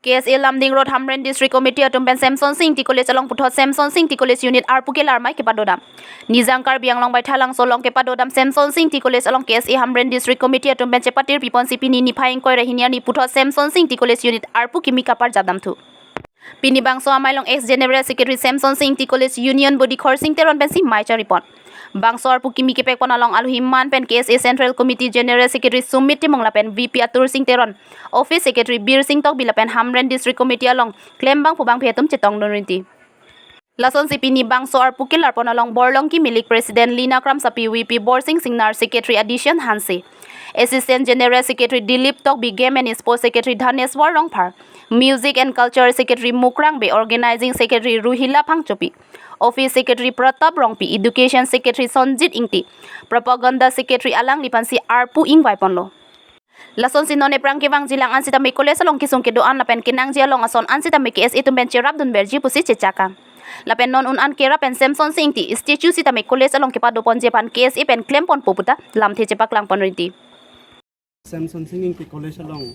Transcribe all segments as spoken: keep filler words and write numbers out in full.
K S A Lumding Road Hamren District Committee atum pen Semson Sing Ingti College along puthot Semson Sing Ingti College Unit arpu kelar amei kepadodam. Nijang Karbi Anglong Baithalangso along kepadodam Semson Sing Ingti College along K S A Hamren District Committee atum pen chepatir piponsi pini niphai ingkoi ra hini arni puthot Semson Sing Ingti College Unit arpu kimi kaparjap damthu. Pini bangso amei along ex General Secretary Semson Sing Ingti College Union Body Khorsing Teron pensi mei charipon. Bangso arpu kimi kepekpon along alohi man pen K S A Central Committee General Secretary Sumit Timung lapen V P Atur Sing Teron, Office Secretary Bir Sing Tokbi lapen Hamren District Committee along klembang pubang phe atum chetongdun rinti. Lasonsi pini bangso arpu kelarpon along Borlong Kimi League President Lina Kramsapi, V P Borsing Singnar, Secretary Addition Hanse, Assistant General Secretary Dilip Tokbi, Game and Sports Secretary Dhaneswar Rongphar, Music and Culture Secretary Mukrang Bey, Organizing Secretary Ruhila Phangchopi, Office Secretary Pratap Rongpi, Education Secretary Sonjit Ingti, Propaganda Secretary alangli pensi arpu ingvaiponlo. Lasonsi non ephrang kevangjilang an sitame college along kesung kedo-an lapen kenangji along ason an sitame K S A atum pen cherapdunverji pusi chechakang. Lapen non un-an kerap pen Semson Sing Ingti statue sitame college along kepadoponji aphan K S A pen klemponpo puta lamthe chepaklangpon rinti. Semson Sing Ingti College along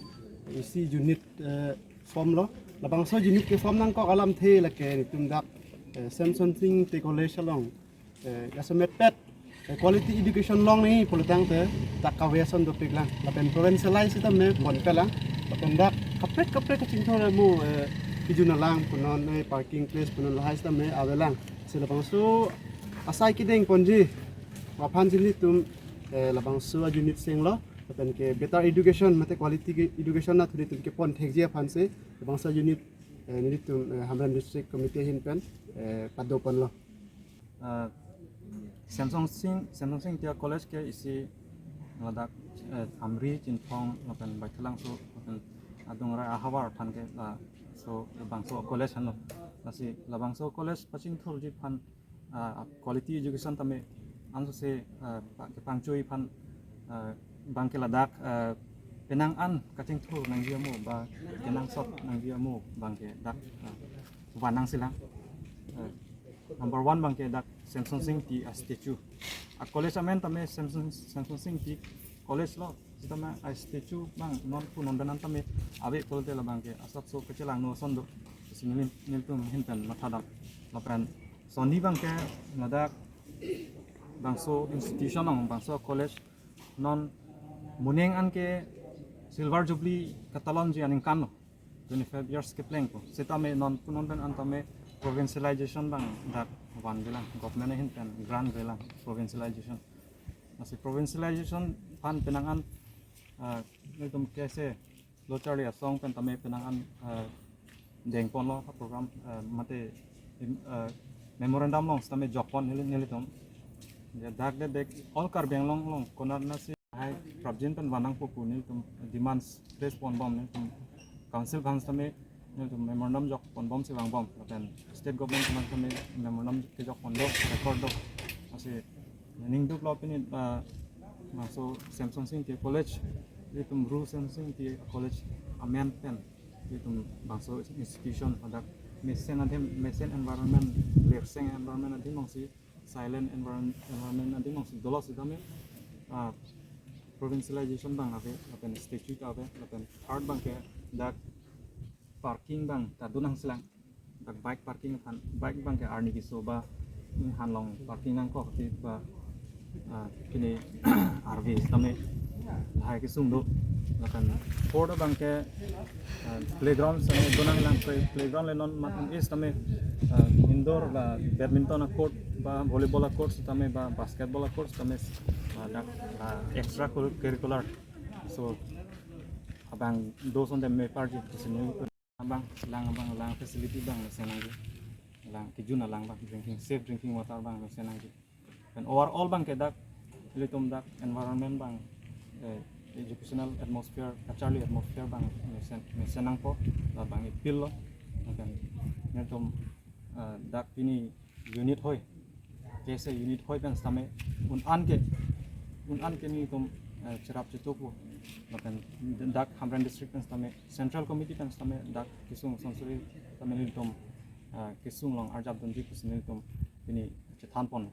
isi unit eh, form lo. Labangso unit ke form nangkok alamthe lake nelitum dak eh, Semson Sing Ingti College along eh, jasemet pet eh, quality education longle pulotangte dak kave ason dopiklang. Lapen provincialize sitame ponpelang. Lapen dak kaprek kaprek kachingthur amo eh, kejun alang punon eh, parking place punon lahai sitame avelang. Si labangso asai kedengponji aphansi nelitum eh, labangso unit senglo. Lapen ke better education mate quality ke education nathu nelitum kepon thekji aphansi labangso unit eh, nelitum eh, Hamren District Committee ahin pen eh, padoponlo. Ah, Semson Sing, Semson Sing Ingti College ke isi ladak eh, Amri, Chinthong lapen Baithalangso lapen adung rai ahavar aphan ke laso labangso college henlo. Lasi labangso college pachingthurji aphan ah, quality education tame ansose ah, pa- kepangchoi aphan ah, bangke ladak ah, penang an kachingthur nangji amo ba kenangsot nangji amo bangke dak ah, van nangsilang. Ah, number one bangke dak Semson Sing Ingti a statue. A college amen tame Semson, Semson Sing Ingti College lo. Sitame a statue bang non pu non danan tame ave pulote labangke asapso kachelangno ason do. Si neli nelitum ahin pen mathadam. Lapen sonni bangke ladak bangso institution along bangso college non muning an ke silver jubilee katalonji aningkan lo. Twenty-five years keplengpo. Sitame non pu non pen an tame provincialization bang dak vanvelang, government ahin pen grant velang provincialization. Lasi provincialization aphan penang an ah, nelitum K S A lo charli asong pen tame penang an ah, dengponlo program ah, mate im- ah, memorandum along sitame jokpon neli nelitum. Ya dak de dek all Karbi Anglong along konat nasi hai prapjin pen van nangpo pu nelitum demands raise ponbom nelitum council aphan sitame nelitum memorandum jokponbomsi vangbom lapen state government aphan sitame memorandum kejokpon do, record do. Lasi ningduklo pini ah, bangso Semson Sing Ingti College, nelitum Ru Semson Sing Ingti College amen pen nelitum bangso institution hadak mesen adim, mesen environment, lerseng environment adim alongsi, silent environment, environment adim alongsi dolo sitame ah, provincialization bang ave lapen statue ta ave lapen third bangke dak parking bang ta do nangsilang. Dak bike parking aphan, bike bangke arni keso ba ninghan along parking nangkok ti ba ah, kini arve tame lahai kesung do. Lapen fourth bangke ah, playground sitame do nanglang play- playground le non mat is tame ah, indoor la badminton a court ba volleyball a court sitame ba basketball a court sitame ah, dak ah, extra curricular so abang do sonte meparji sini abang lang abang lang facility bang mesen nangji, lang kejun alang bang drinking safe drinking water bang mesen nangji. Dan overall bangke dak ilitum dak environment bang eh, educational atmosphere kacharli atmosphere bang mesen mesen nangpo la bang ipil lo. Dan nelitum eh, dak pini unit hoi, K S A unit hoi pen sitame un-an ke un-an ke nelitum eh, cherap chetukpo. Lapen dak Hamren district pen sitame Central Committee pen sitame dak kesung sonsuri sitame nelitum eh, kesung along arjapdunji pusi nelitum pini chethanpon.